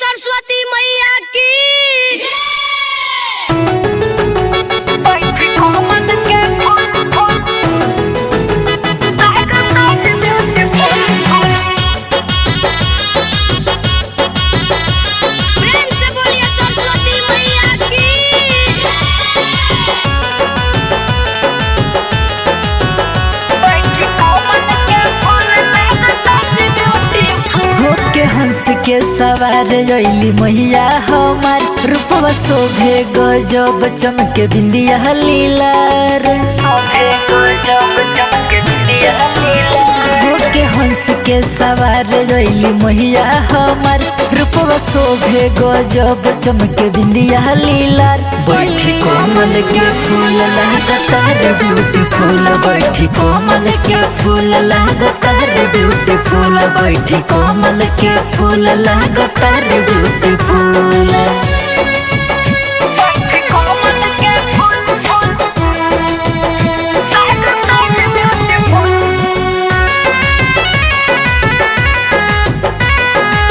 सरस्वती मैया की। प्रेम से बोलिए सरस्वती मैया की। होके हंस के सवार अइली मैया हमार, रूपवा शोभे गजब चमके बिंदिया लीलार। होके हंस के सवार अइली मैया हमार, रूपवा शोभे गजब चमके बिंदिया लीलार। बैठी कोमल के फूल लागतार ब्यूटीफुल, बैठी कोमल के फूल लागतार ब्यूटीफुल, बैठी कोमल के फूल लागतार ब्यूटीफुल।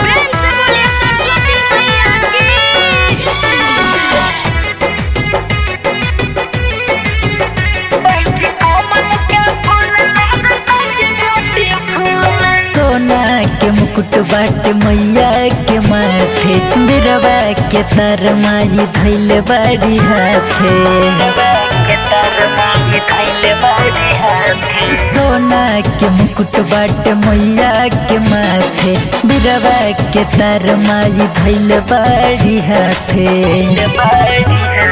प्रेम से बोलिए सरस्वती मैया की। सोना के मुकुट बाट मैया के माथे, बिरवा के तर माई धैल बाड़ी हाथे। सोना के मुकुट बाट मैया के माथे, बिरवा के तर माई धैल बाड़ी हाथे।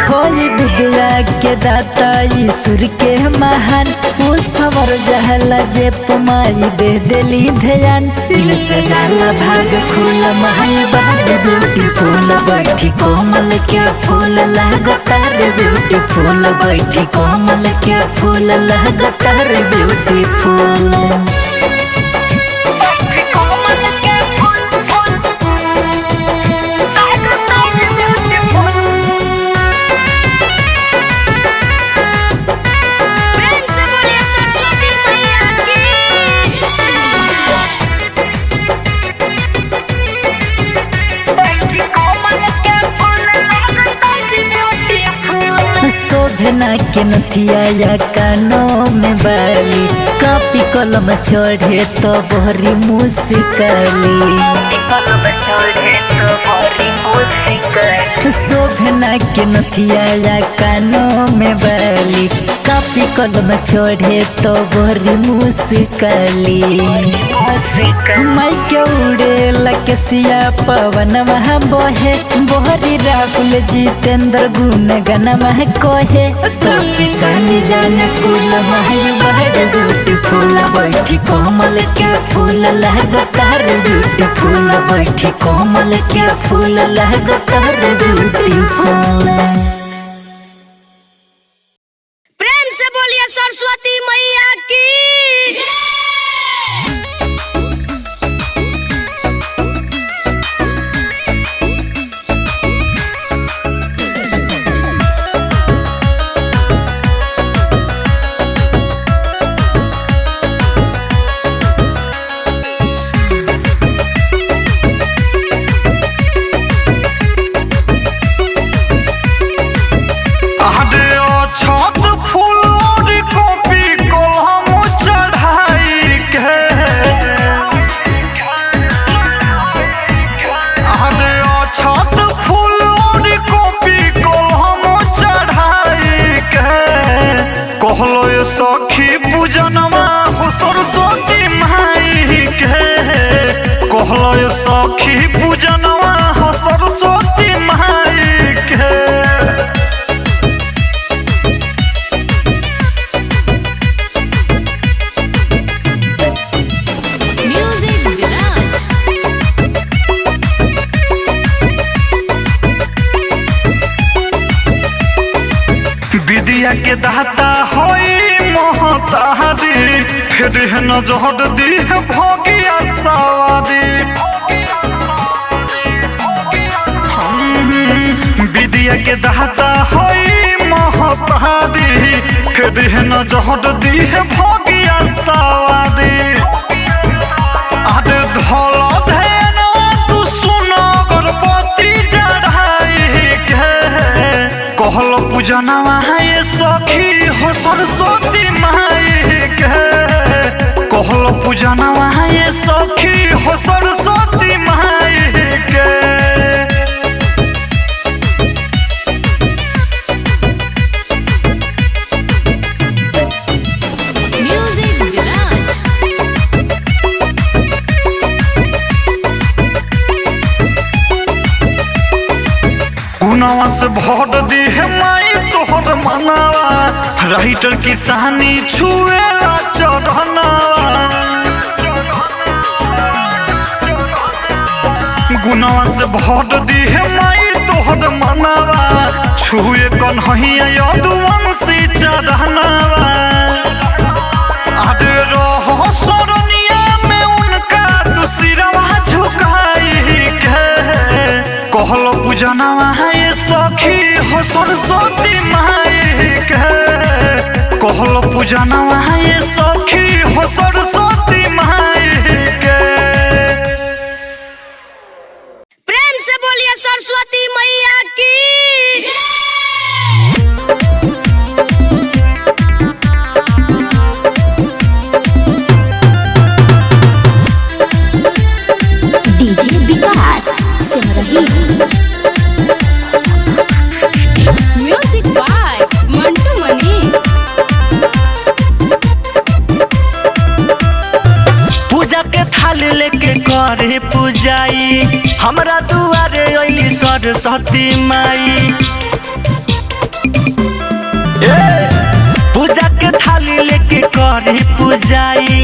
होई विद्या के दाता ईश्वर के महान, उ सवर जहला जे पमाई दे देली ध्यान। दिल से जाला भाग खुल माई बार ब्यूटीफुल, बैठी कोमल के फूल लागतार ब्यूटीफुल, बैठी कोमल के फूल लागतार ब्यूटीफुल। प्रेम से बोलिए सरस्वती मैया की। शोभना के नथिया या कानों में बाली, कापी कलम चढ़े तो बहरी मुस्काली। शोभना के नथिया या कानों में बाली, कापी कलम चढ़े तो बहरी मुस्काली। माई के उड़े लकसिया पवन महा बहे, बोहरी राहुल जितेंद्र गुण गन मह कोहे। तो किसान जान कुल माई बड़ ब्यूटीफुल, बैठी कोमल के फूल लागतार ब्यूटीफुल, बैठी कोमल के फूल लागतार ब्यूटीफुल। प्रेम से बोलिए सरस्वती मैया की। अरे छत फूल और कॉपी कलम चढ़ाई के, अरे छत फूल और कॉपी कलम चढ़ाई के, कहलो ये सखी पूजनवा हो सरस्वती माई के, कहलो ये सखी पूजनवा हो सरस्वती माई के। म्यूजिक विराज। विद्या के दाता होई मोहतारी, फिर है नजर दी है भोगिया सवारी। विद्या के दाता होई मोहतारी, फिर है नजर दी है भोगिया सवारी। अरे धल धेनवा तू सुनो गर्भवती। पूजनवा ये सखी हो सरस्वती माई के। कहल पूजनवा ये सखी हो सरस्वती माई के। Music Village. गुनावा से भर दी है माई तोहर मनावा, राइटर किसानी छुएला चढ़नावा। गुनावा से भर दी है माई तोहर मनावा, छुए कन्हैया यदुवंशी चढ़नावा। अरे रहो सरनिया में उनका तू सिरवा झुकाई के। कहल पूजनवा ये सखी हो सरस्वती माई के। कहल पूजनवा ये सखी हो सरस्वती माई के। प्रेम से बोलिए सरस्वती मैया की। DJ Vikas Simrahi. Music by Mantu Manish. पूजा के थाली लेके करे पूजाई, हमरा दुआरे अइली सरस्वती माई। ए, पूजा के थाली लेके करे पूजाई,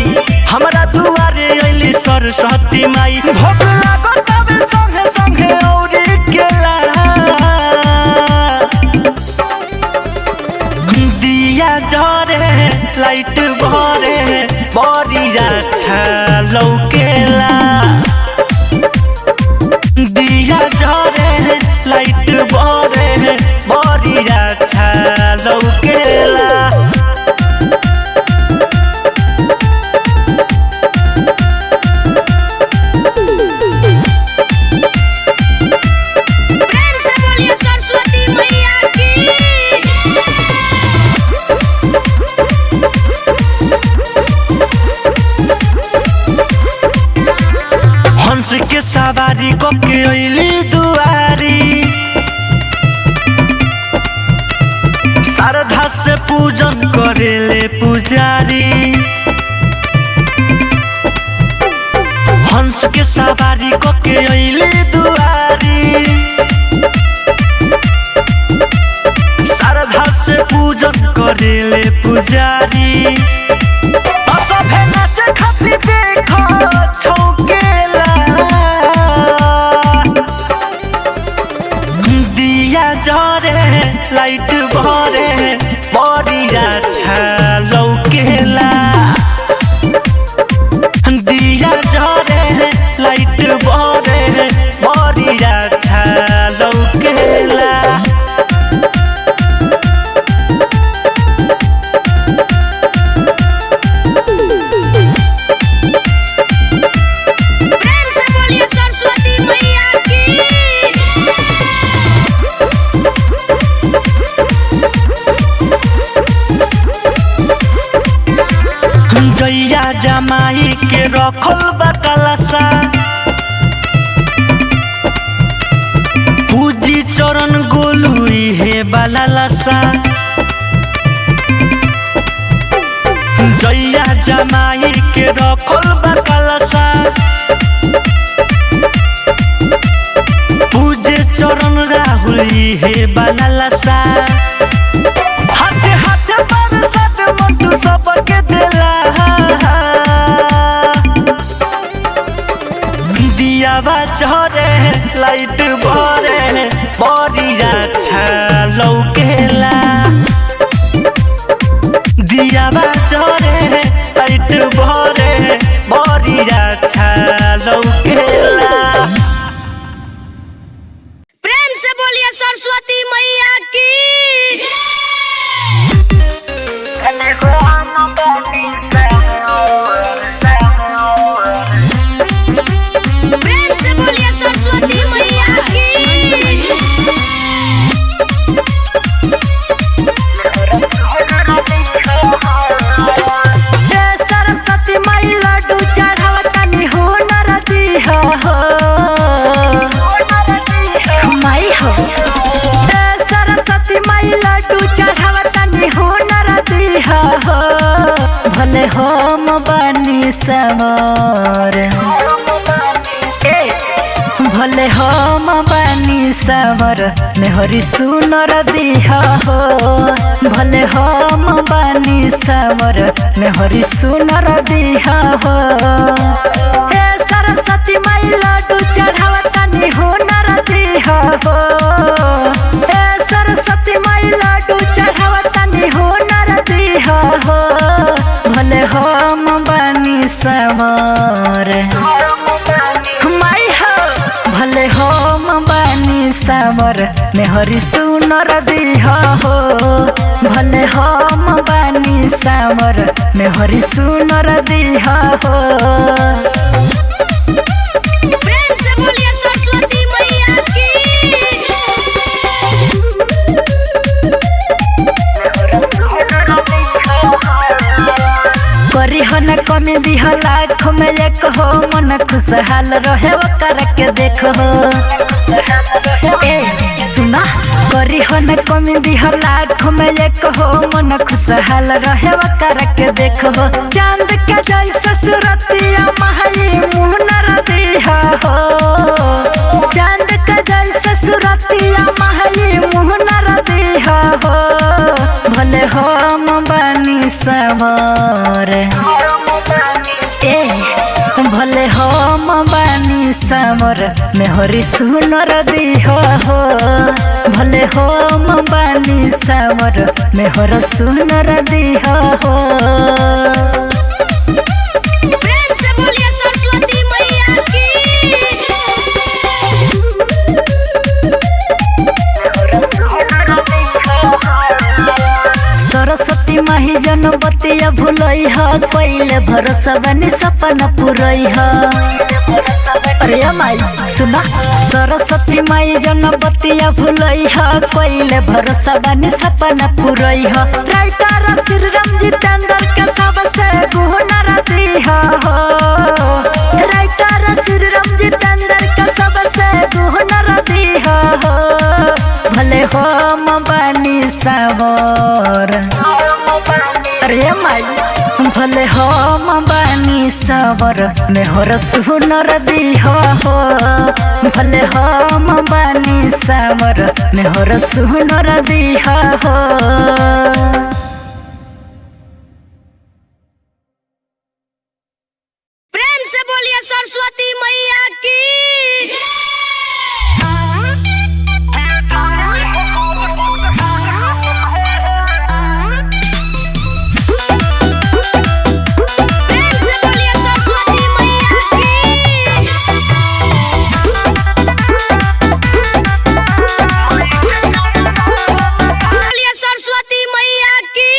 हमरा दुआरे अइली सरस्वती माई। भोग लागल तबे संगे संगे औरी केला, दिया जरे लाइट भरे बड़ी अच्छा लौकेला। दिया जरे लाइट भरे बड़ी अच्छा लौकेला। प्रेम से बोलिए सरस्वती मैया की। हंस के सवारी कके अइली दुआरी, शारदा से पूजन करेले पुजारी। हंस के सवारी कके अइली दुआरी, शारदा से पूजन करेले पुजारी। असभे नाचे खातिर देख छौकेला, दिया जरे लाइट भरे बड़ी अच्छा लौकेला। दिया जरे लाइट भरे बड़ी अच्छा लौकेला। प्रेम से बोलिए सरस्वती मैया की। जैया जमाई के रखल बा कलशा, पूजी चरण गोलू हे बाला लसा। जैया जमाई के रखल बा कलशा, पूजे चरण राहुल हे बाला लसा। हाथ हाथ पर साथ मंटू सबके देला, दियावा चढ़े लाइट भरे बड़ी अच्छा लौकेला। दियावा चढ़े लाइट भरे बड़ी अच्छा लौकेला। प्रेम से बोलिए सरस्वती मैया की। प्रेम से बोलिए सरस्वती मैया की। सावर, भले हम बानी सावर मेहरी सुनर दिहा हो। भले हम बानी सावर मेहरी सुनर दिहा हो। हे सरस्वती माई लड्डू चढ़ावा तनी हुनर दिहा हो। हे सरस्वती माई लड्डू चढ़ावा तनी हुनर दिहा हो। भले हम बानी सावर माई हो, भले हम बानी सावर मेहरी सुनर दिहा हो। भले हम बानी सावर मेहरी सुनर दिहा हो। प्रेम से बोलिए सरस्वती मैया की। करी न कमी दिह लाख में एक हो, मन खुशहाल रहे ओकर के देखो। ए सुना, करी न कमी दिह लाख में एक हो, मन खुशहाल रहे ओकर के देखो। चांद के जैसा सूरतिया माई मुहनर दिहा हो। चांद के जैसा सूरतिया माई मुहनर दिहा हो। भले हम बानी सावर, ए भले हम बानी सावर मेहरी सुनर दिहा हो। भले हम बानी सावर मेहर सुनर दिहा हो। प्रेम से बोलिए सरस्वती मैया की। सरस्वती माही जन बतिया भुलई ह, पहिले भरोसा बनी सपना पुरई ह। अरे माई सुना, सरस्वती माई जन बतिया भुलई ह, पहिले भरोसा बनी सपना पुरई ह। राइटर श्री राम जितेंद्र के सबसे गुनर दिहा हो। राइटर श्री राम जितेंद्र के सबसे गुनर दिहा हो। भले हम बानी सावर, अरे माई भले हम बानी सावर मेहर सुनर दिहा हो। भले हम बानी सावर मेहर सुनर दिहा हो। प्रेम से बोलिए सरस्वती मैया की। प्रेम से बोलिए सरस्वती मैया की। बोलिए सरस्वती मैया की।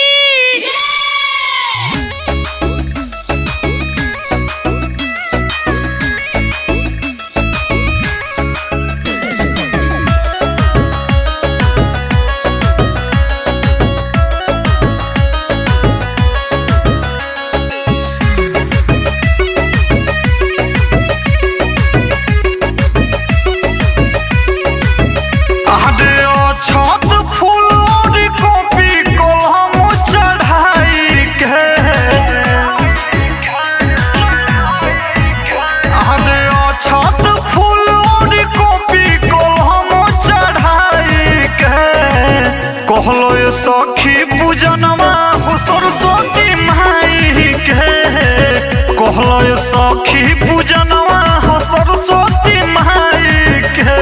अरे छत फूल और कॉपी कलम चढ़ाई के, अरे छत फूल और कॉपी कलम चढ़ाई के, कहलो ये सखी पूजनमा हो सरस्वती माई के। कहलो ये सखी पूजनमा हो सरस्वती माई के।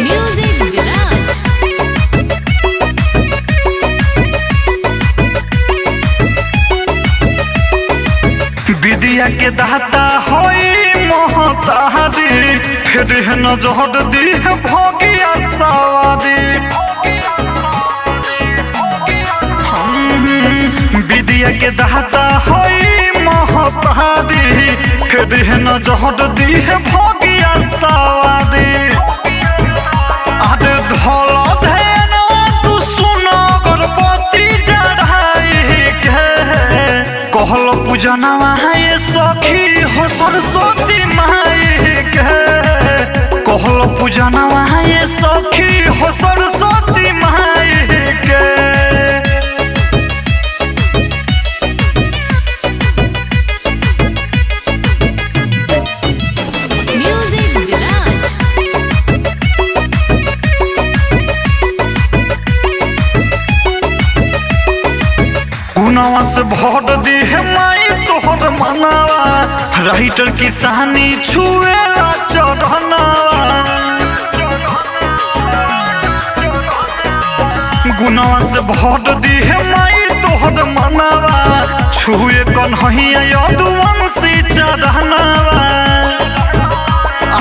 Music Viraj. विद्या के दाता होई मोहतारी, फिर है नजर दी है भोगिया सवारी। विद्या के दाता होई मोहतारी, फिर है नजर दी है भोगिया सवारी। अरे धोल धेनवा तू सुनो गर्भवती चढ़ाई के, कहल पूजनवा ये सखी हो सरस्वती माई के। कहल पूजनवा ये सखी हो सरस्वती गुनावा से भर दी है माई तोहर मनावा। राइटर किसानी छुएला चढ़नावा। गुनावा से भर दी है माई तोहर मनावा। छुए कन्हैया यदुवंशी चढ़नावा।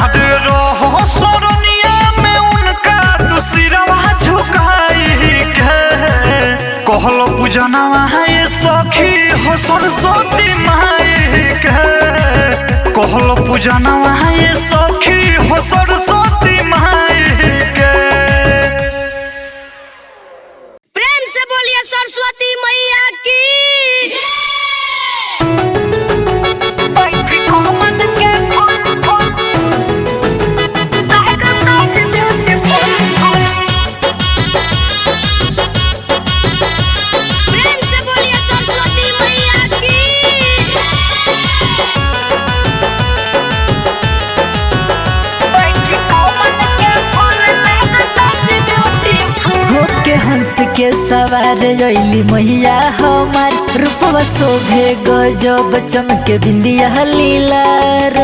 आदे रहो सरनिया में उनका तू सिरवा झुकाई के। कहल पूजनवा ये सखी हो सरस्वती माई के। कहल पूजनवा ये सखी हो सरस्वती माई के। प्रेम से बोलिए सरस्वती मैया की। प्रेम से बोलिए सरस्वती मैया की। होके हंस के सवार अइली मैया हमार। रूपवा शोभे गजब चमके बिंदिया लीलार।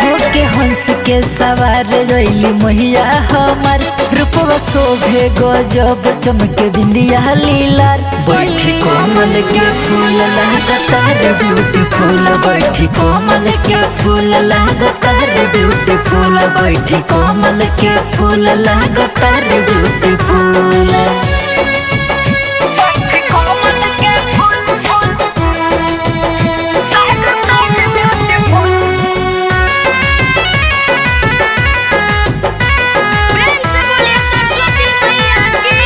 होके हंस के सवार अइली मैया हमार। रूपवा शोभे गजब चमके बिंदिया लीलार। बैठी कोमल के फूल लागतार ब्यूटीफुल। बैठी कोमल के फूल लागतार ब्यूटीफुल। बैठी कोमल के फूल लागतार ब्यूटीफुल। प्रेम से बोलिए सरस्वती मैया की।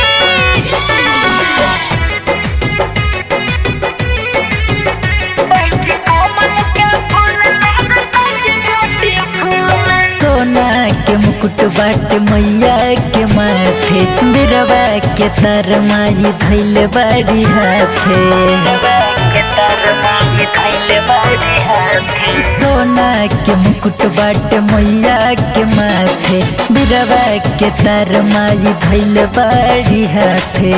सोना के मुकुट बाट मैया के माथे। बिरवा के तर माई धैल बाड़ी हाथे। सोना के मुकुट बाट मैया के माथे। बिरवा के तर माई धैल बाड़ी हाथे।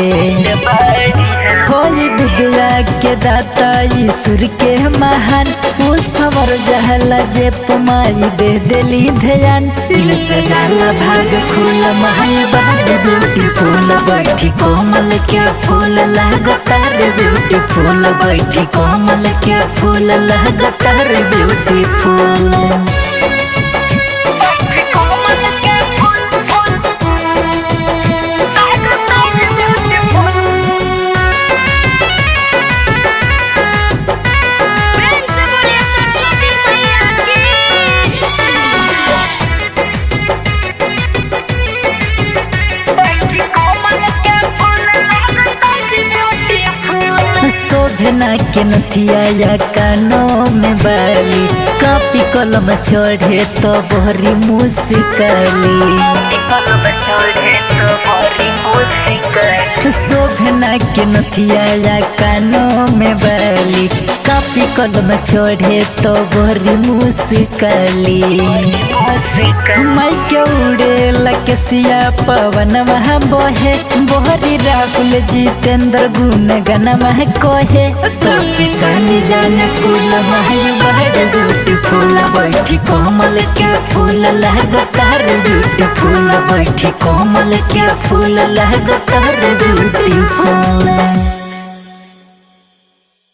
होई विद्या के दाता ईश्वर के महान। उ सवर जहला जे पमाई दे देली ध्यान। दिल से जाला भाग खुल माई बाड़ ब्यूटीफुल। बैठी कोमल के फूल लागतार ब्यूटीफुल। बैठी कोमल के फूल लागतार ब्यूटीफुल। प्रेम से बोलिए सरस्वती मैया की। शोभना के नथिया या कानों में बाली। कापी कलम चढ़े तो बहरी मुस्काली। शोभना के नथिया या कानों में बाली। कापी कलम चढ़े तो बहरी मुस्काली। माई के उड़े लकसिया पवन महा बहे। बोहरी राहुल जितेंद्र गुण गन मह कोहे। तो किसान जान कुल माई बड़ ब्यूटीफुल। बैठी कोमल के फूल लागतार ब्यूटीफुल। बैठी कोमल के फूल लागतार ब्यूटीफुल।